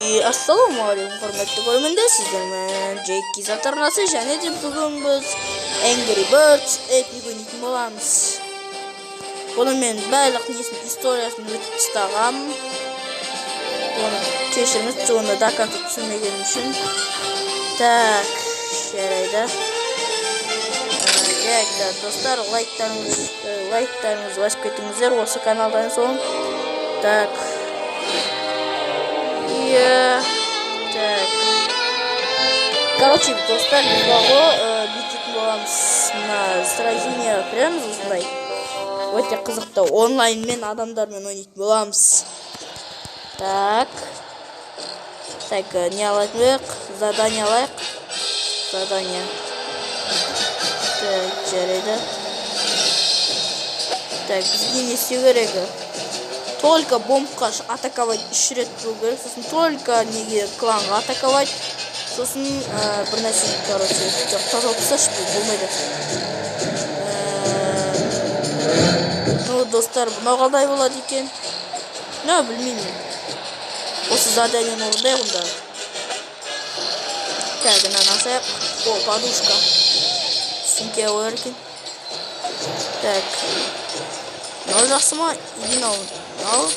Ассалаумағалейкум, құрметті көрермендер, сіздермен Джеки Зат арнасы, және де бүгін біз Angry Birds Epic ойнайтын боламыз. Бұны мен барлық несін, историясын өтіп тастағам. Оны кешіріңіз, оны до конца түсінбегенім үшін. Так, жарайды. Жарайды, достар, лайктарыңызды басып кетіңіздер осы каналдан соң. Так. Иә. Так. Короче, достар, біз бар бүйтетін боламыз. Мына сражение кіреміз осындай. Өте қызықты. Онлайнмен адамдармен ойнайтын боламыз. Так. Так, не алатын болайық? Задание алайық. Задание. Так, жарайды. Так, бізге не істеу керек? Только бомбқа атаковать үш рет болу керек, сосын только неге, кланға атаковать, сосын бір нәрсе, короче, жоқ, тазалап тасташы, бұл болмайды. Ну, достар, мынау қалай болады екен? Ну, білмеймін. Осы заданиені орындайық онда. Так, мынаны алсайық. О, подушка. Сумке қояр екен. Так. Мынау жақсы ма? Или мынау? Мынау?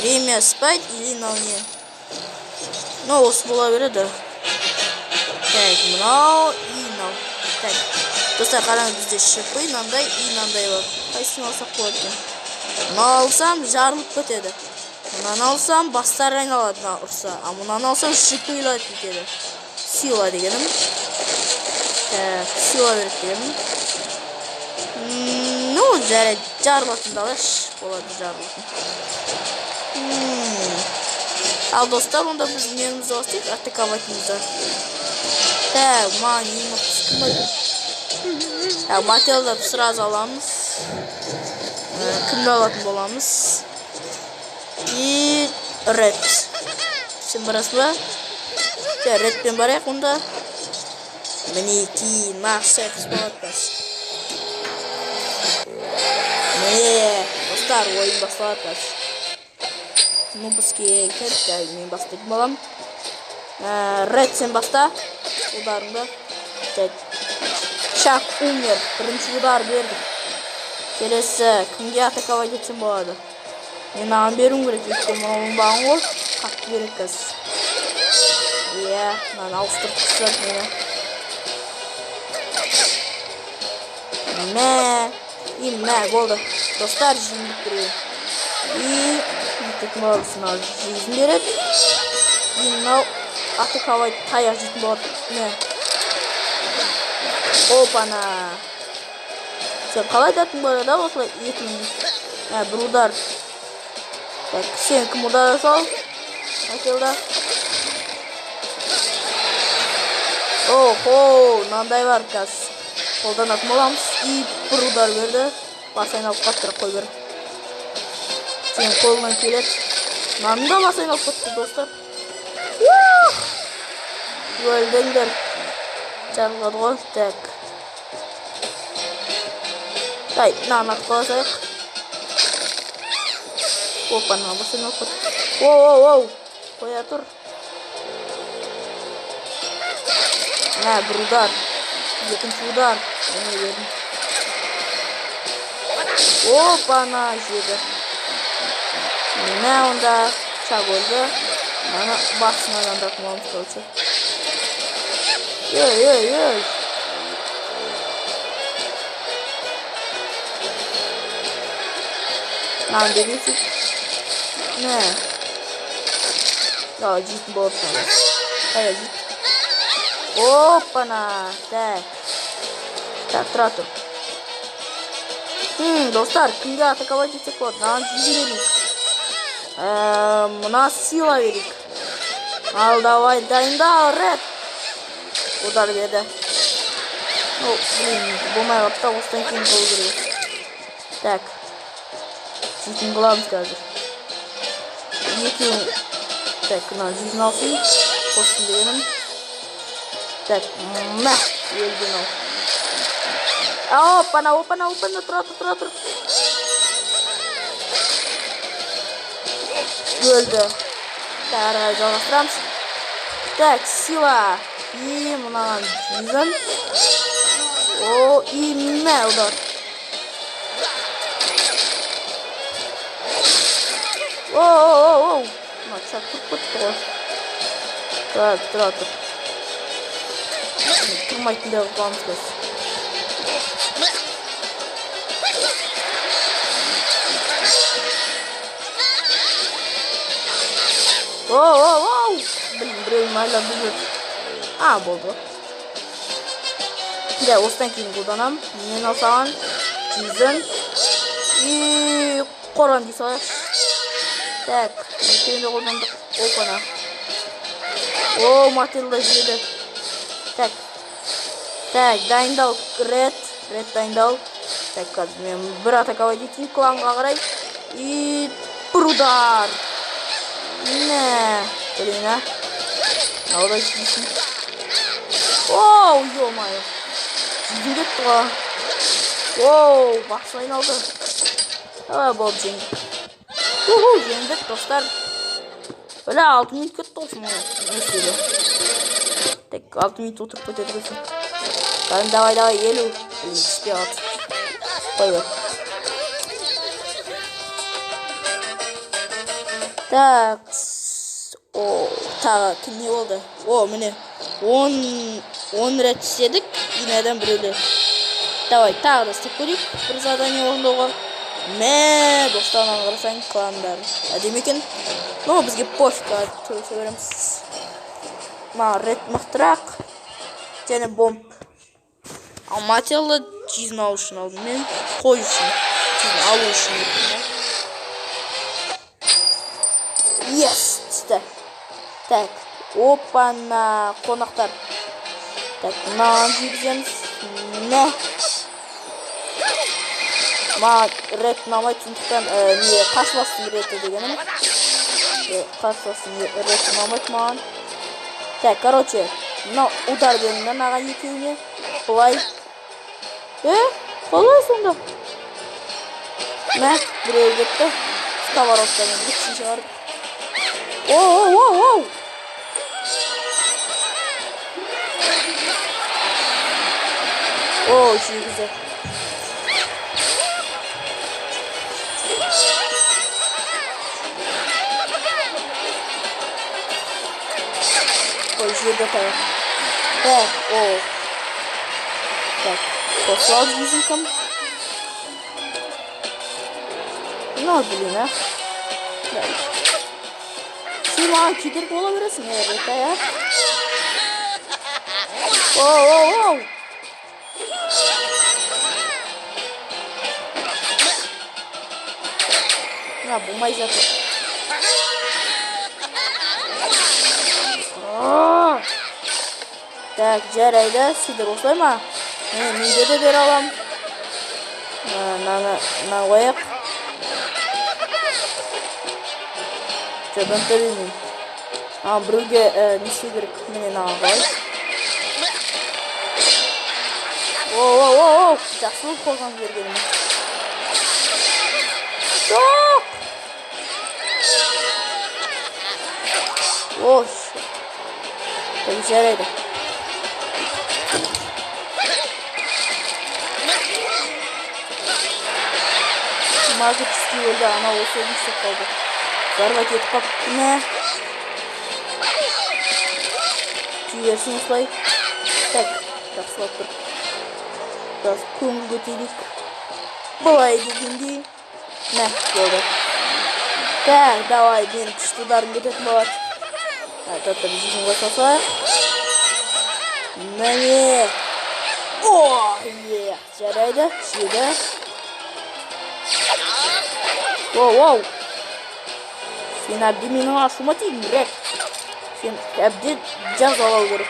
Время спать или мынау не? Ну, осы бола береді. Так, мынау и мынау. Так. Достар, қараңыз, бізде шипы мынандай и мынандай бар. Қайсысын алсақ болады екен? Мынау алсам, жарылып кетеді. Мынаны алсам, бастары айналады мына ұрса. А мынаны алсам, шипылап кетеді. Сила дегенім. Так, сила береді дегенім. Ну, жарайды, жарылатын да алайықшы. Болады жарылатын. Ал, достар, онда біз немізді бастайық, атаковать ымызды. Так, маған ең мықтысы кім бар? Так, Мателдарды сразу аламыз. Кімді алатын боламыз? И Ред. Сен барасың ба? Жа, Редпен барайық онда. Мінекей, нақ шайқас болады қазір. Міне, достар, ойын басталады қазір. Ну, бізге келді, мен бастайтын боламын. Ред, сен баста. Ударыңды. Так. Чак умер. Бірінші удар бердік. Келесі кімге атаковать етсем болады? Мен маған беруім керек, өйткені мынау оңбаған ғой. Қатты керек қазір. Иә, мынаны ауыстырып тастады мені. Мә, и мә, болды. Достар, жеңдік біреу. И бүйтетін боламыз, мынау жизнь береді. И мынау атаковать таяқ жейтін болады. Мә. Опана. Сен қалай дәтің бар да осылай етің? Мә, бір удар. Так, сен кім удар сал? Матилда. Охо, мынандай бар қазір. Қолданатын боламыз. И бір удар берді. Бас айналып қалды, бірақ қой бер. Сенің қолыңнан келеді. Мынаның да бас айналып кетті, достар. Уах! Өлдіңдер. Жарылады ғой. Так. Ай, мынаны атып қоя. Опа, мына бас айналып кетті. Оу, оу, оу. Қоя тұр. Мә, бір удар. Екінші удар. Міне бердім. Опа-на, жеді. Мә, онда Чак өлді. Мынаны басынан андыратын боламыз, короче. Ей, ей, ей. Мынаны берейік. Мә. Да, жейтін болады мынаны. Қайда жейді? Опа-на. Так. Так, тұра тұр. Достар, кімге атаковать етсек болады? Мынаған жизнь берейік. Мына сила берейік. Ал, давай, дайындал, Ред. Удар берді. Ну, блин, болмай қалыпты, осыдан кейін болу керек. Так. Жейтін қыламыз қазір. Екеуін. Так, мына жизнь алсын. Қоссын дегенім. Так, мә, өлді мынау. Опана, опана, опана, тұра тұр, тұра тұр. Өлді. Так, ары қарай жалғастырамыз. Так, сила. И мынаған Джизен. О, и мә, удар. О, о, о, о. Мына Чак тұрып кетті ғой. Тұра, тұра, тұр. Тұрмайтындай қылып қыламыз қазір. О, о, о! Блин, біреуін айланды жүр. А, болды. Жай, осыдан кейін қолданамын. Мен алсаған Джизен. И қорған дей салайықшы. Так, екеуін де қолдандық. Опана. О, Матилда жеді. Так. Так, дайындал, Ред. Ред, дайындал. Так, қазір мен бір атаковать етейін кланға қарай. И бір удар. Мә, блин, а. Мынау да жейсің. Оу, ё-моё. Жүзім кетті ғой. Оу, басы айналды. Давай, болды, жеңдік. Уху, жеңдік, достар. Бля, 6 минут кетті ғой соны. Не істеді? Так, 6 минут отырып кетеді екенсің. Давай, давай, давай, 50. Блин, түспей қалды. Қой бер. Так, о, тағы не болды? О, міне. 10 рет істедік, инадан біреулер. Давай, тағы да істеп көрейік. Бір задание орындауға. Мә, достар, мынаны қарасаң, кландар. Әдемі екен. Но бізге пофиг, төбесе береміз. Маған Ред мықтырақ. Және бомб. Ал Матилда жизнь алу үшін алдым мен. Қой үшін. Жизнь алу үшін кеттім ғой. Yes, түсті. Так, опана, қонақтар. Так, мынаған жегіземіз. Мә. Маған Ред ұнамайды, сондықтан не, қарсыластың Реті дегенім. Қарсыластың Реті ұнамайды маған. Так, короче, мынау удар беріңдер маған екеуіне. Былай. Е, қалай сонда? Мә, біреуі кетті. Сковородкамен бітсін шығардық. О, о, о, о! О, жегізді. Ой, жерде таяқ. Так, о. Так, послал языком. Ну, блин, а. Да. Сен маған кедергі бола бересің, е, Рета, иә? Оу, оу, оу! Мына болмай жатыр. А! Так, жарайды, сендер осылай ма? Міне, менде де бере аламын. Мынаны мына қояйық. Жоқ, төлемеймін. А, біреуге не істеу керек? Міне, мынаған қалай? О, о, о, о, жақсы болып қойған бергеніме. Жоқ! О, так, жарайды. Магический өлді, анау осы өзін істеп қалды. Взорвать етіп қалыпты. Мә. Жей берсін осылай. Так, жақсылап тұр. Біраз көңіл көтерейік. Былай дегендей. Мә, болды. Так, давай, менің күшті ударым кететін болады. Так, тоқта, біз жүзін қоса салайық. Міне. О, е, жарайды, жеді. Воу, воу. Сен әбден менің ашуыма тидің, Рек. Сен әбден жазалау керек.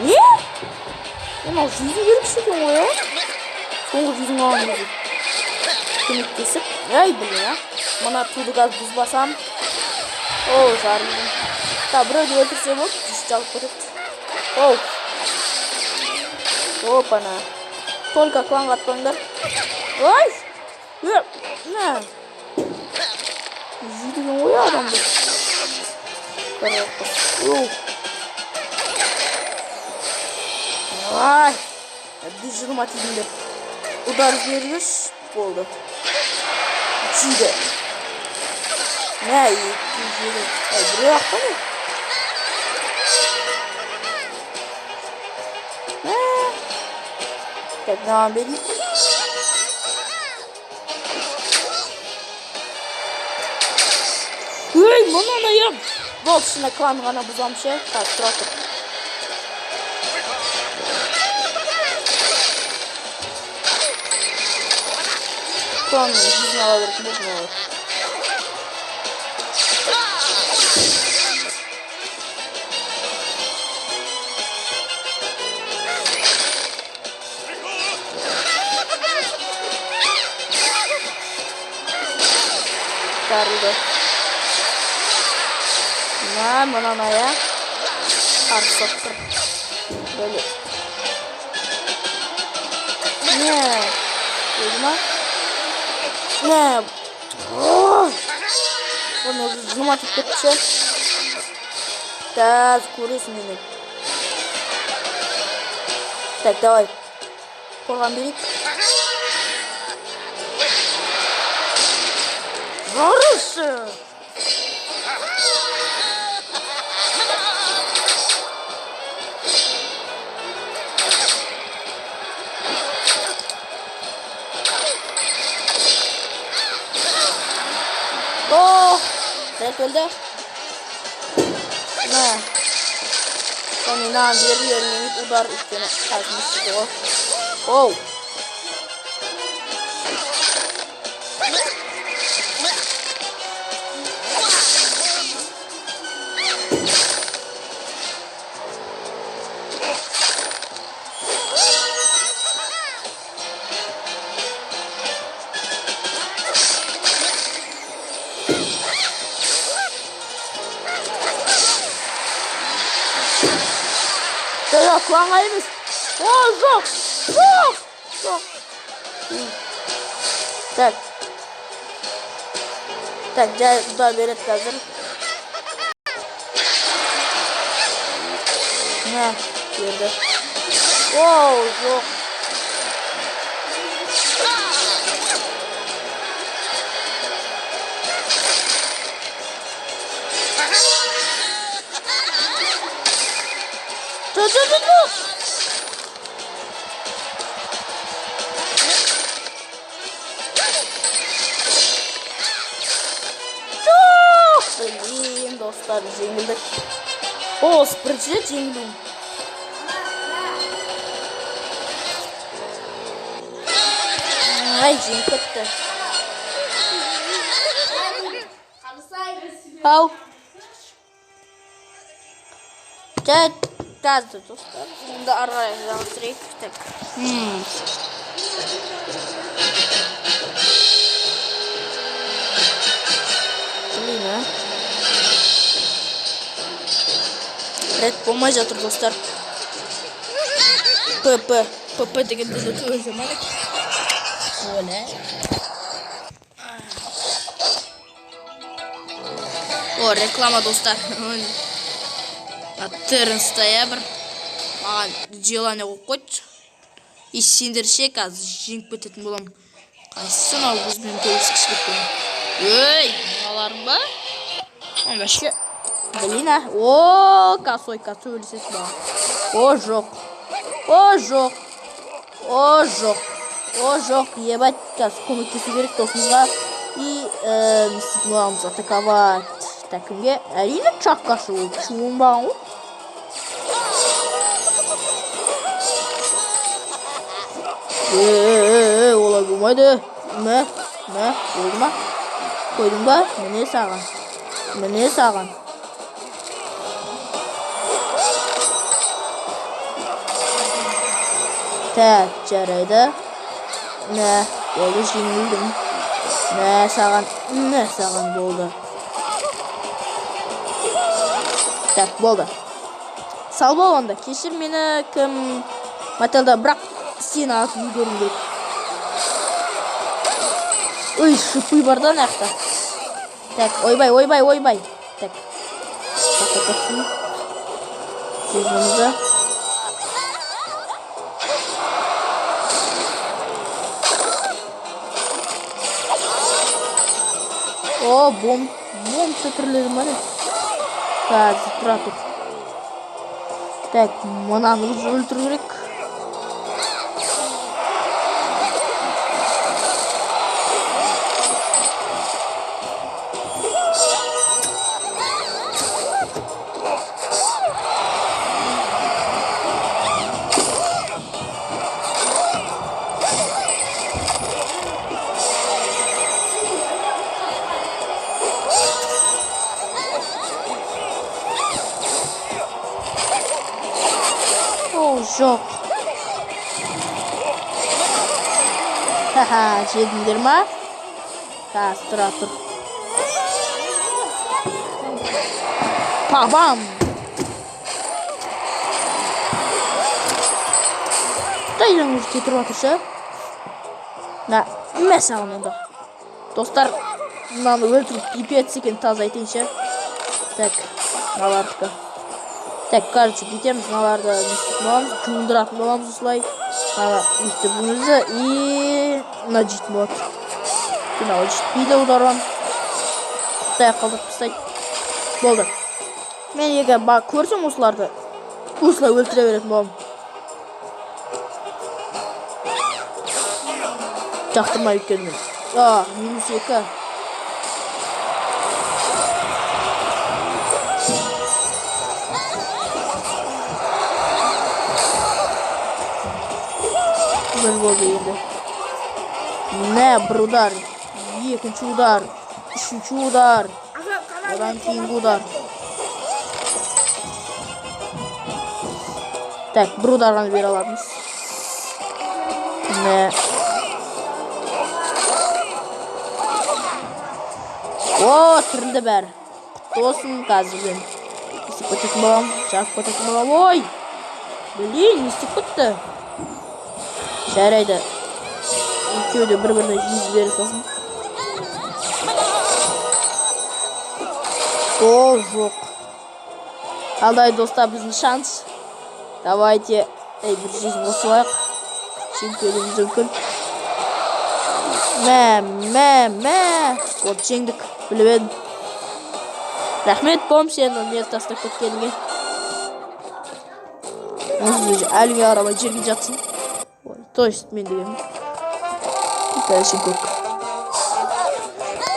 Не? Мынау жүзу керек екен ғой, иә? Соңғы жүзін алған кезде. Көмектесіп. Ай, блин, а. Мына туды қазір бұзбасам. О, жарылдым. Так, біреуді өлтірсе болды, жүз жалып кетеді. Оу. Опана. Только кланға атпаңдар. Ой! Е, мә. Жейді ғой адамды. Бір Оу. Ай! Әбден жыныма тидіңдер. Удар бергіш болды. Жейді. Мә, екі жеді. Ай, біреу ақ па не? Мә. Так, мынаған берейік. Ей, мынаны ем. Болды, шына клан ғана бұзамын ше. Так, тұра тұр. Кланның жүзін ала беретін болды мыналар. Жарылды. Мә, мынаны иә. Қарсы соқтыр. Бөле. Не? Өлді ма? Не? Оны уже жыныма тиіп кетті ше. Қазір көресің мені. Так, давай. Қорған берейік. Жарылшы! О, Ред өлді. Мә. Соны мынаған беріп бермейді удар, өйткені қазір шықты ғой. Оу. Жоқ, кланға емес. О, жоқ, жоқ, жоқ. Так. Так, жай удар береді қазір. Мә, берді. Оу, жоқ. Жоқ, жоқ, жоқ, жоқ. Жоқ! Блин, достар, жеңілдік. О, осы бірінші рет жеңілуім. Ай, жеңіп кетті. Ау. Жай, қазір, достар. Онда ары қарай жалғастырайық. Так. Блин, а. Рет болмай жатыр, достар. ПП. ПП дегенде де өте жаман екен. Оля. О, реклама, достар. Терренста, иә, бір маған желание қойып қойды. И сендер ше, қазір жеңіп кететін боламын. Қайсысы мынау өзімен төбелескісі келіп тұрған? Ей, мыналарың ба? Ой, вообще. Блин, а. О, косой, косой өлесесің маған. О, жоқ. О, жоқ. О, жоқ. О, жоқ. Ебать, қазір көмектесу керек досымызға. И, не істейтін боламыз? Атаковать. Так, кімге? Әрине, Чаккашы ол. Оңбаған ғой. Е, олай болмайды. Мә, мә, болды ма? Қойдың ба? Міне саған. Міне саған. Так, жарайды. Мә, болды, жеңілдім. Мә саған, мә саған, болды. Так, болды. Сау бол онда. Кешір мені, кім, Матильда, бірақ сені атып үлгеруім керек. Ой, шипы бар да ана жақта. Так, ойбай, ойбай, ойбай. Так. Тоқта тұрсын. Жүзімізді. О, бомб, бомб түрлері ма не? Қазір, тұра тұр. Так, мынаны өлтіру керек. О, жоқ. Ха-ха, жедіңдер ма? Қазір, тұра тұр. Пабам! Қайдан уже кетіріп жатыр ше? На, мә саған онда. Достар, мынаны өлтіріп пипец екен, таза айтайыншы. Так, мыналардікі. Так, короче, бүйтеміз, мыналарды не істейтін боламыз, жуындыратын боламыз осылай. Мына өйтіп өзі и мына жейтін болады. Мынау жетпейді удардан. Құттай қалдырып тастайды. Болды. Мен егер көрсем осыларды, осылай өлтіре беретін боламын. Жақтырмай өйткені мен. А, минус 2. Бір болды енді. Мә, бір удар. Екінші удар. Үшінші удар. Одан кейінгі удар. Так, бір удар ғана бере аламыз. Мә. О, тірілді бәрі. Құтты болсын, қазір мен не істеп кететін боламын, жағып кететін боламын. Ой! Блин, не істеп кетті? Жарайды. Екеуі де бір-біріне жүз бере салсын. О, жоқ. Алдай, достар, біздің шанс. Давайте, ей, бір жүзін қосып алайық. Жеңіп кетуіміз мүмкін. Мә, мә, мә. Вот, жеңдік. Біліп едім. Рахмет, бом, сені не тастап кеткеніңе. Осы әліңе қарамай жерге жатсын. Ой, то есть мен дегенім. Дальше көк.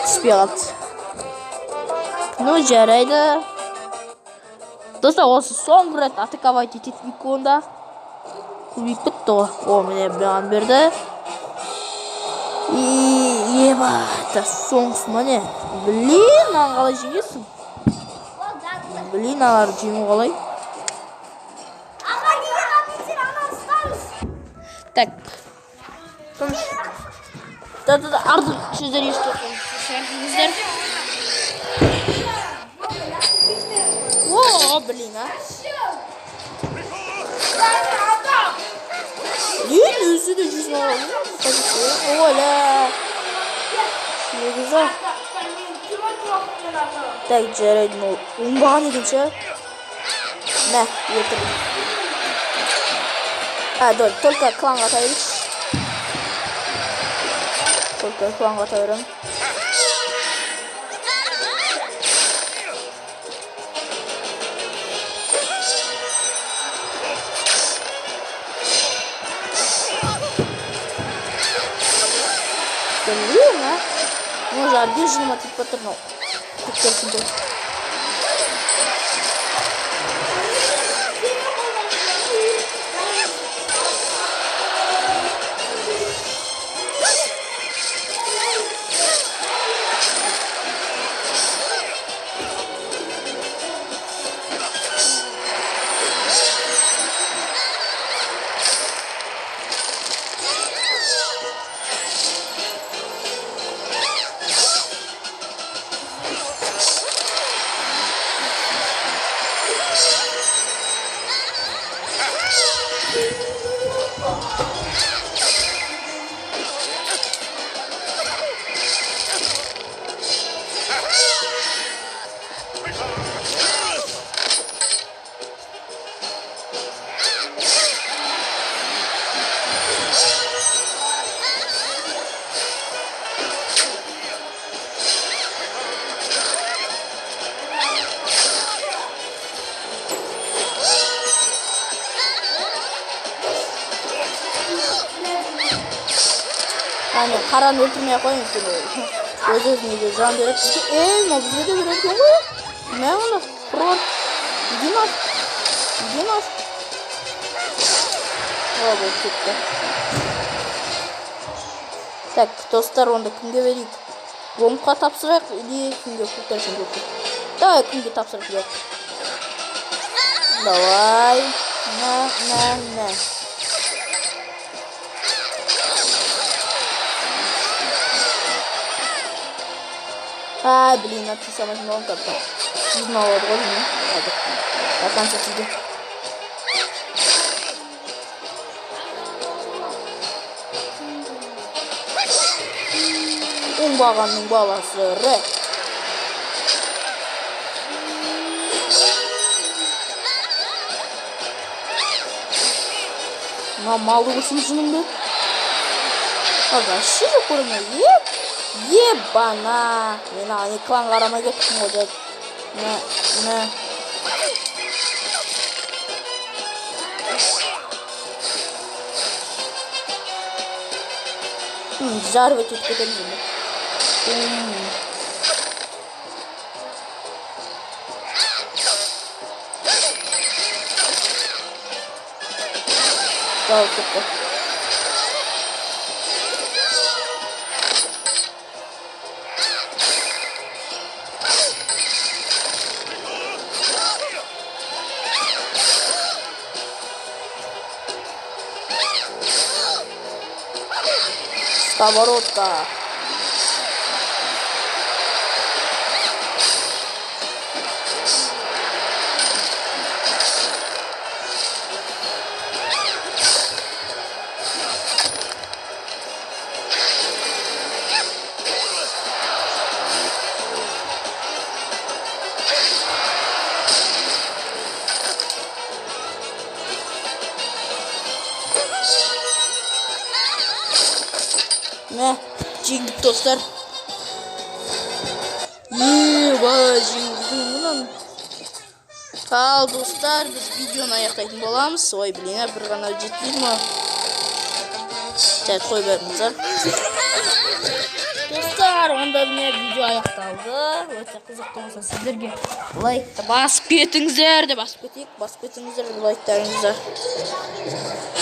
Түспей қалды. Ну, жарайды. Достар, осы соңғы рет атаковать ететін иконда. Көбейіп кетті ғой. О, міне маған берді. И, еба, это соңғысы ма не? Блин, мынаны қалай жеңесің? Блин, аналарды жеңу қалай? Аға, неге қаписің, ана ұстаңыз. Так. Тыныш. Да, да, да, артық сөздер естіп отырсыңыздар. О, блин, а. Блин, өзі де жүзін алады. Оля. Сегізі. Так, жарайды, ну, оңбаған екен ше. Мә, өлтірдім. А, да, только кланға ата берейікші. Только кланға ата беремін. Блин, а. Ну, уже әбден жыныма тиіп жатыр мынау. Тексерсін ғой. Мен қараны өлтірмей ақ қояйын, өйткені өз өзіне де жан береді. Бізге, ей, мынау бізге де береді екен ғой. Мә, мұны құрғыр. Иди нафиг. Иди нафиг. О, болып кетті. Так, достар, онда кімге берейік? Ломқа тапсырайық или кімге? Көктершін көкке. Давай, кімге тапсырайық? Жоқ. Давай. На, на, на. А, блин, надо самое новое как-то. Не знала, вроде не. Ладно. До конца тебе. Оңбағанның баласы Ред. Мына малды көрсем, жыныңды. А, вообще жоқ көремін. Еп, ебана. Мен ана экран қарамай кеттім ғой. Дед. Мә, мә. Жарып өтіп кетеміз енді. Жауып кетті. Сковородка. Мә, жеңдік, достар. Еба, жеңдік мұнан. Ал, достар, біз видеоны аяқтайтын боламыз. Ой, блин, а, бір ғана жетпейді ма? Жарайды, қой беріңіздер. Достар, онда міне, видео аяқталды. Өте қызықты болса сіздерге, лайкты басып кетіңіздер де, басып кетейік, басып кетіңіздер лайктарыңызды.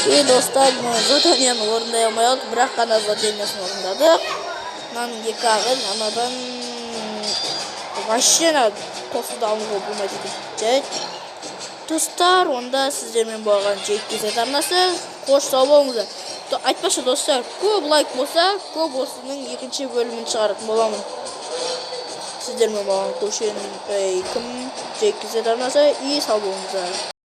И, достар, мен заданияны орындай алмай қалдық, бірақ қана заданиясын орындадық. Мынаның екі ағын, анадан вообще ана қосуды алуға болмайды екен. Жарайды. Достар, онда сіздермен болған Джейк KZ арнасы. Қош, сау болыңыздар. Айтпақшы, достар, көп лайк болса, көп осының екінші бөлімін шығаратын боламын. Сіздермен болған Көшен, ей, кім, Джейк KZ арнасы, и сау болыңыздар.